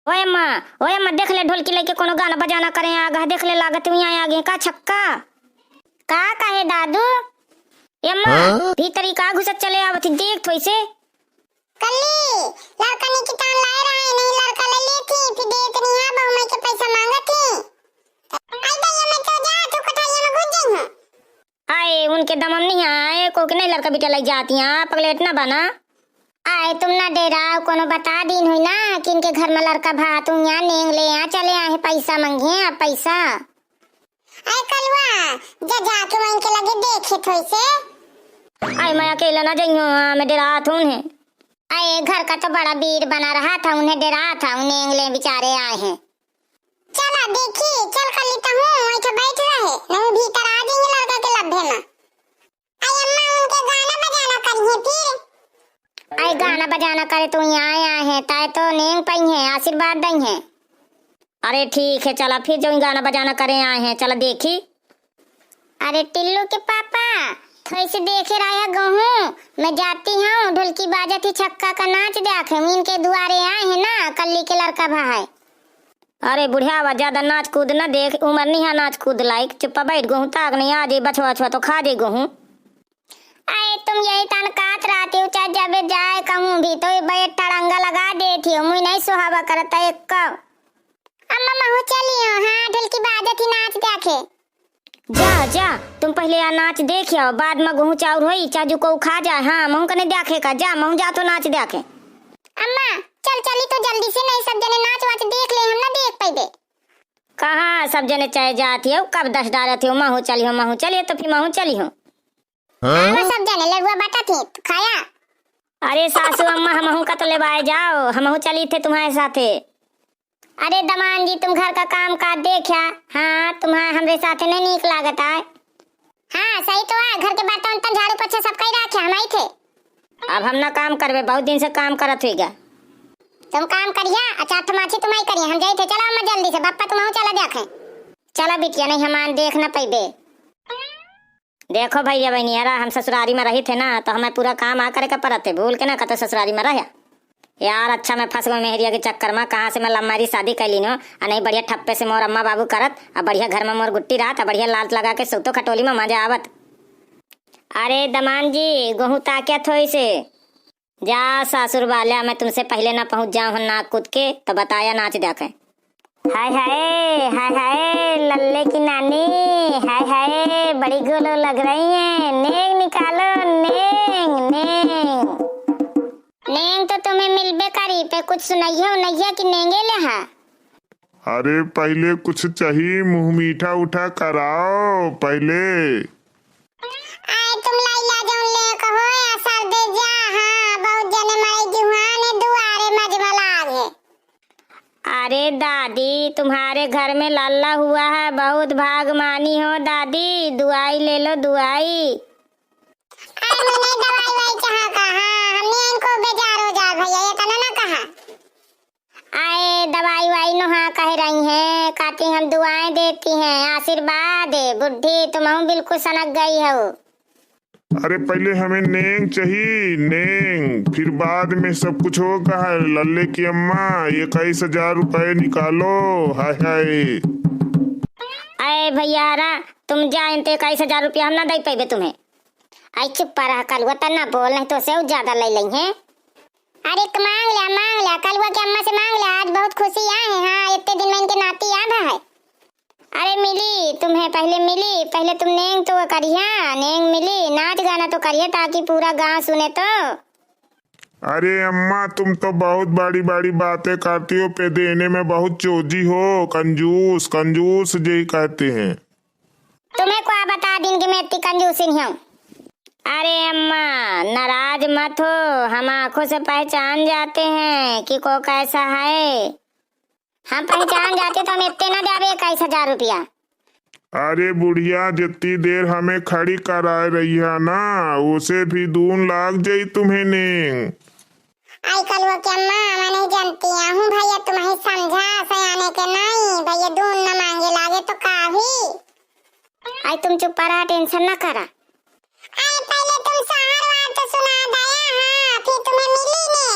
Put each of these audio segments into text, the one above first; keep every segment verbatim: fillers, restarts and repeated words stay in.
ओए अम्मा, ओए अम्मा, देख ले ढोलकी लइके कोनो गाना बजाना करे आ गा, देख ले लागत हुई आए आगे का छक्का। का कहे दादू? ए अम्मा, हाँ? भीतरी का घुसत चले आवत ही, देख थोई से। कल्ली, लड़का नहीं की तान लाए रहा है, नहीं लड़का ले लेती, फिर देत नहीं है, बहू माई के पैसा मांगत ही। आई भैया मैं तो जा, तू कोठरिया में घुस जाई हूँ। आए, उनके दमम नहीं आए, को के नहीं लड़का बिटिया लग जाती हैं, पगलेट ना बना। आए, तुम ना डेराओ, कोनो बता दीन हुई ना कि इनके घर में लड़का भात हुई, यहाँ नेंग ले, यहाँ चले आए हैं, पैसा मांगे हैं, आप पैसा। आए कलुआ, जा जाके वो इनके लगे देखे थोई से। आए, मैं अकेला ना जइयो, हाँ, मैं डेरात हूँ उन्हें। आए, घर का तो बड़ा बीर बना रहा था, उन्हें डेरा था, उन्हें नेंग ले बेचारे आए हैं। चला देखी, चल कल्ली तहूँ, ऐठे बैठ रहे, नहीं भीतर आ जाएंगे लड़का के लब्बे में। आई अम्मा, उनके गाना बजाना करिए फिर। आई गाना बजाना करे तो यहाँ आए हैं, ताए तो नेंग पइहें, आशीर्वाद दइहें। अरे ठीक है, चला फिर जो गाना बजाना करे आए हैं, चला देखी। अरे टिल्लू के पापा, थोड़ी सी देखे रहा गहूँ, मैं जाती हूँ, ढोलकी बाजत ही छक्का का नाच देखे, इनके दुआरे आए हैं ना, कल्ली के लड़का भा है। अरे बुढ़िया, आवा, ज्यादा नाच कूद न देख, उमर नहीं है नाच कूद लायक। चुप्पा बैठ गहूँ, ताक नहीं आ जाए बछवा, बछवा तो खा जाए गहूँ। अरे तुम यही तन कात रहती हो, चाहे जब जाए कहूँ भी तो ये बैठ टड़ंगा लगा देती हो, मुझे नहीं सुहावा करता एक कब। अम्मा महू चलियो, हाँ ढोलकी बाजत ही नाच देखे। जा जा, तुम पहले आ नाच देख आओ, बाद में गहूँ चाउर होई, चाहे जो को खा जाए। हाँ महू कने देखे का, जा महू जा तो नाच देखे। अम्मा चल चली तो जल्दी से, नहीं सब जने नाच वाच देख ले, हम ना देख पाइबे। कहाँ सब जने चाहे जाती हो, कब दस डारत हो, महू चली हो, महू चली हो, तो फिर महू चली हो। हाँ? आवा सब जने लड़ुआ बाटा थे, तू खाया। अरे सासू अम्मा, हमहू का तो लेवाए जाओ, हमहू चली थे तुम्हारे साथे। अरे दमान जी, तुम घर का काम काज देख्या, हाँ, तुम्हारे हमरे साथे नहीं नीक लागत आए। हाँ, सही तो है, घर के बर्तन उर्तन झाड़ू पोछा सब कई राख्या, हम आई थे। अब हम ना काम करबे, बहुत दिन से काम करत हुई गा। तुम काम करिया, अच्छा, अठ माछी तुम आई करिया, हम जाई थे। चला अम्मा जल्दी से, बप्पा तुम चला देखे। चला बिटिया, नहीं हमान देख ना पैबे। देखो भैया बहनियारा, हम ससुरारी में रही थे ना, तो हमें पूरा काम आ करे का परत है, भूल के ना कतो ससुरारी में रह्या। यार, अच्छा मैं फंस गयो मेहरिया के चक्कर में, कहाँ से मैं लव मैरिज शादी कर लीनो, आ नहीं बढ़िया ठप्पे से मोर अम्मा बाबू करत, आ बढ़िया घर में मोर गुट्टी रहत, आ बढ़िया लात लगा के सुतो खटोली में मजा आवत। अरे दमान जी, गोहूँ ताक्या थोई से। जा सासुर वाल्या, मैं तुमसे पहले ना पहुँच जाऊँ हूँ नाक कूद के, तो बताया नाच देखे। हाय हाय, हाय हाय, लल्ले की नानी, हाय हाय, बड़ी गोलो लग रही हैं, नेंग निकालो, नेंग, नेंग। नेंग तो तुम्हें मिलबे करी, पे कुछ सुनइया उनइया की नेंगे ले हा। अरे पहले कुछ चाही, मुँह मीठा उठा कराओ पहले। आए तुम लइला जौन ले कहो या सर दे जा, हाँ, बहुत जने मरे जुहान है दुआरे मजमलाग है। अरे दादी, तुम्हारे घर में लल्ला हुआ है, बहुत भागमानी हो दादी, दुआई ले लो दुआई। अरे मैं नहीं दवाई वाई चाहा का, हाँ, हमने इनको बेजार हो जा भैया, ये तना ना कहा। आए दवाई वाई नोहा कह रही हैं, कहती हम दुआएं देती हैं, आशीर्वाद है। बुढ़ी तुम बिल्कुल सनक गई हो। अरे पहले हमें नेंग चाही, नेंग, फिर बाद में सब कुछ होगा। लल्ले की अम्मा, इक्कीस हजार रुपए निकालो। हाय हाय। अरे भैयारा, तुम जा, इनते इक्कीस हजार रुपया हम ना दे पैबे तुम्हें। आई चुप रहा कलुआ, तना बोल, नहीं तो से ज्यादा ले लेंगे। अरे क-, मांग ल्या, मांग ल्या, कलुआ के अम्मा से मांग ल्या, आज बहुत खुशी आए हैं। हाँ, इतने दिन में इनके नाती याद है। अरे मिली तुम्हें, पहले मिली, पहले तुम नेंग तो करिया, नेंग मिली, नाच गाना तो करिया ताकि पूरा गांव सुने तो। अरे अम्मा, तुम तो बहुत बड़ी बड़ी बातें करती हो, पे देने में बहुत चोजी हो, कंजूस, कंजूस यही कहते हैं। तुम्हें क्या बता दिन कि मैं इतनी कंजूस नहीं हूँ। अरे अम्मा, नाराज मत हो, हम आंखों से पहचान जाते हैं कि को कैसा है। हम पहचान जाते तो हम इतने ना देवे इक्कीस हजार रुपया। अरे बुढ़िया, जितनी देर हमें खड़ी कराए रही है ना, उसे भी दून लाग जाई तुम्हें नेंग। आई कलुआ के अम्मा, मैं नहीं जानती हूँ भैया, तुम्हें समझा सयाने के नहीं, भैया दून न मांगे लागे तो काफी। आई तुम चुप रहा, tension ना करा। आई पहले तुम शहर वार तो सुना दया, हाँ, फिर तुम्हें मिली ने।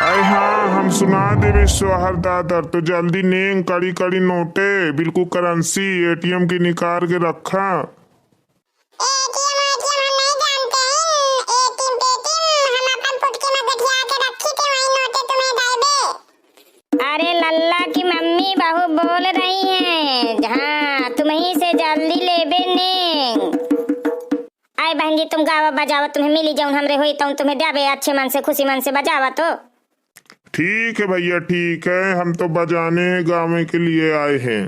आई हाँ, हम सुना देबे सोहर दादर, तो जल्दी नेंग कड़ी कड़ी नोटे, बिल्कुल currency, ATM के निकाल के रखा। ATM, ATM हम नहीं जानते हैं, ATM, पेटीएम हम अपन पुटकी में गठिया के रखी थे, वही नोटे तुम्हें देबे। अरे लल्ला की मम्मी बहू बोल रही हैं, हाँ, तुम्ही से जल्दी लेबे नेंग। आए बहन जी, तुम गावा बजावा, तुम्हें मिली जौन हमरे होई तौन तुम्हें देबे, अच्छे मन से, खुशी मन से बजावा तो। ठीक है भैया, ठीक है, हम तो बजाने गावे के लिए आए हैं।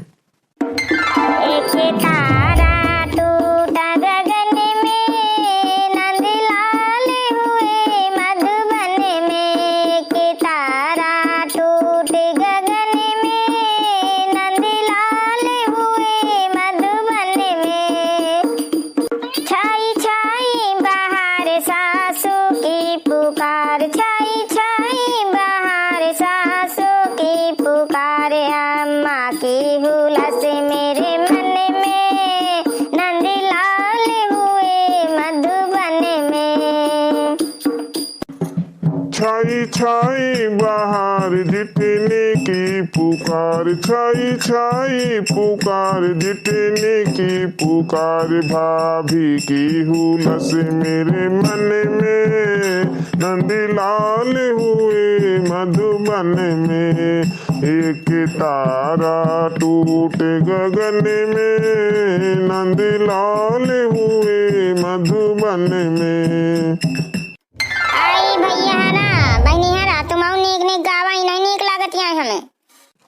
एक तारा टूटा गगन में, नंदलाल हुए मधुबन में। एक तारा टूट गगन में, नंदलाल हुए मधुबन में। छाई छाई बहार सासू की पुकार, छाई छाई बहार सासू की पुकार। अम्मा की हुलस मेरे मन में, नंदलाल हुए मधुबन में। छाई छाई बहार जितने की पुकार, छाई छाई पुकार जितने की पुकार। भाभी की हुलस मेरे मन में, नंदलाल हुए मधुबन में। एक तारा टूट गगन में, नंदलाल हुए मधुबन में। आई भैया हरा, बहनी हरा, तुम आऊ नीक नीक गावा, ई नहीं नीक लागत यहाँ हमें।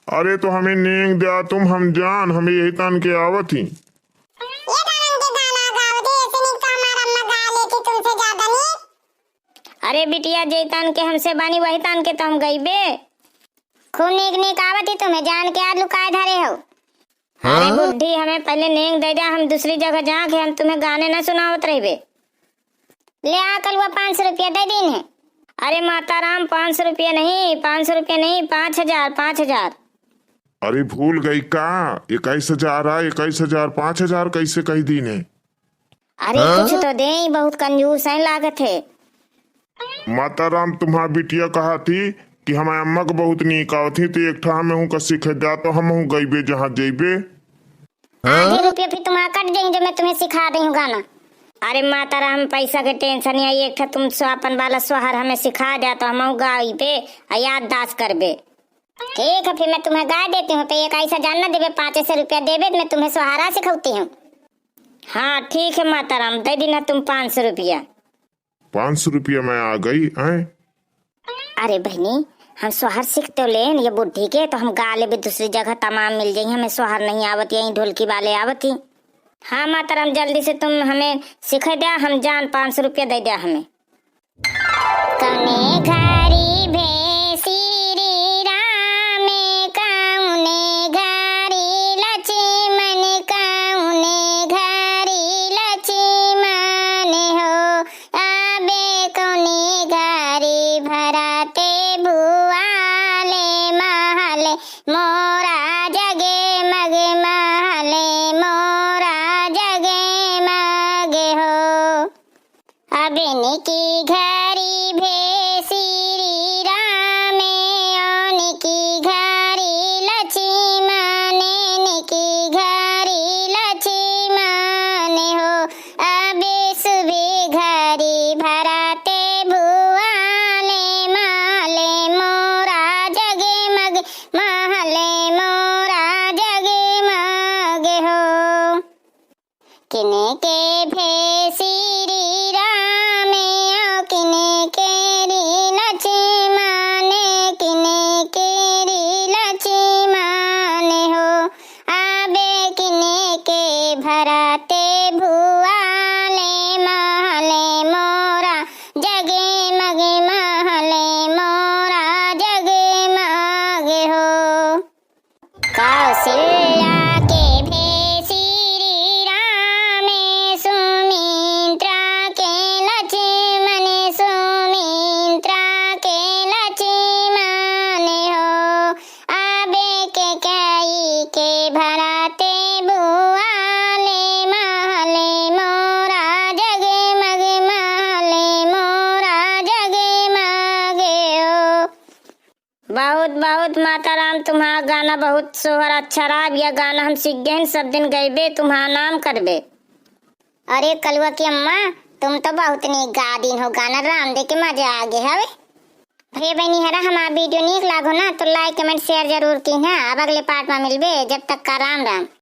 अरे तो हमें नेंग द्या तुम, हम जान, हमें यही तान के आवत ही। ये तान के गाना गावत ही, ऐसे नीक तो हमार अम्मा गा लेती तुमसे ज्यादा नीक। अरे बिटिया, जे तान के हमसे बानी, वही तान के तो हम गइबे। खूब नीक नीक आवत ही तुम्हें, जान के आज लुकाए धरे हो। अरे हाँ? बुढ़ी, हमें पहले नेंग दे द्या, हम दूसरी जगह जाके हम तुम्हें गाने ना सुनावत रहबे। ले आ कलुआ, पाँच सौ रुपया दे दीन है। अरे माता राम, पाँच सौ रुपया नहीं, पाँच सौ रुपया नहीं, पाँच हजार, पाँच हजार। अरे भूल गई का? इक्कीस हजार आ, इक्कीस हजार, पाँच हजार कैसे कह दीन है? अरे हाँ? कुछ तो दे, बहुत कंजूस है लागत है। माता राम, तुम्हार बिटिया कहा थी कि हमारे अम्मा को बहुत नीक आवत ही, तो एक ठा हमहू का सिखे द्या, तो हमहू गइबे जहाँ जइबे। आधे रुपया फिर तुम्हारा कट जाई, जो मैं तुम्हें सिखा दे हूँ गाना। अरे माता राम, पैसा के tension है, एक ठा तुम सो अपन वाला सोहर हमें सिखा द्या, तो हमहू गाइबे आ याददाश्त करबे। ठीक है, फिर मैं तुम्हें गा देती हूँ, तो एक ऐसा जान ना देबे, पाँच सौ रुपया देबे, मैं तुम्हें सोहरा सिखौती हूँ। हाँ ठीक है माता राम, दे दीन तुम पाँच सौ रुपया। पाँच सौ रुपया में आ गई, हैं? अरे बहनी, हम सोहर सीख तो लेन ये बुढ़ी के, तो हम गा लेबे दूसरी जगह, तमाम मिल जाई, हमें सोहर नहीं आवत, यही ढोलकी वाले आवत ही। हाँ माता राम, जल्दी से तुम हमें सिखा द्या, हम जान पाँच सौ रुपया दे द्या हमें। कौने घरी भे श्री राम, कौने घरी लक्ष्मण, कौने घरी लक्ष्मण हो। अबे कौने घरी भरते भुआले महले मोरा जगमग महले मोरा जगमग हो। अबे निकी घरी भे श्री राम, ओ निकी घरी लक्ष्मण, निकी घरी लक्ष्मण हो। अबे सुबे घरी भरते भुआले महले मोरा जगमग महले मोरा जगमग हो। किनके भे श्री राम, ओ किनके री लक्ष्मण, किनके री लक्ष्मण हो। अबे किनके भरते भुआले महले मोरा जगमग महले मोरा जगमग हो। कौशल्या के भे श्री राम, माता राम, तुम्हार गाना बहुत सोहर अच्छा रहा। अब यह गाना हम सीख गए, सब दिन गइबे, तुम्हार नाम करबे। अरे कलुआ की अम्मा, तुम तो बहुत नीक गा दीन हो गाना, राम दे के मजा आ गए हवे। भैया बहनी हरा, हमार video नीक लागो ना तो like, comment, share जरूर कीन्हा। अब अगले part में मिलबे, जब तक का राम राम।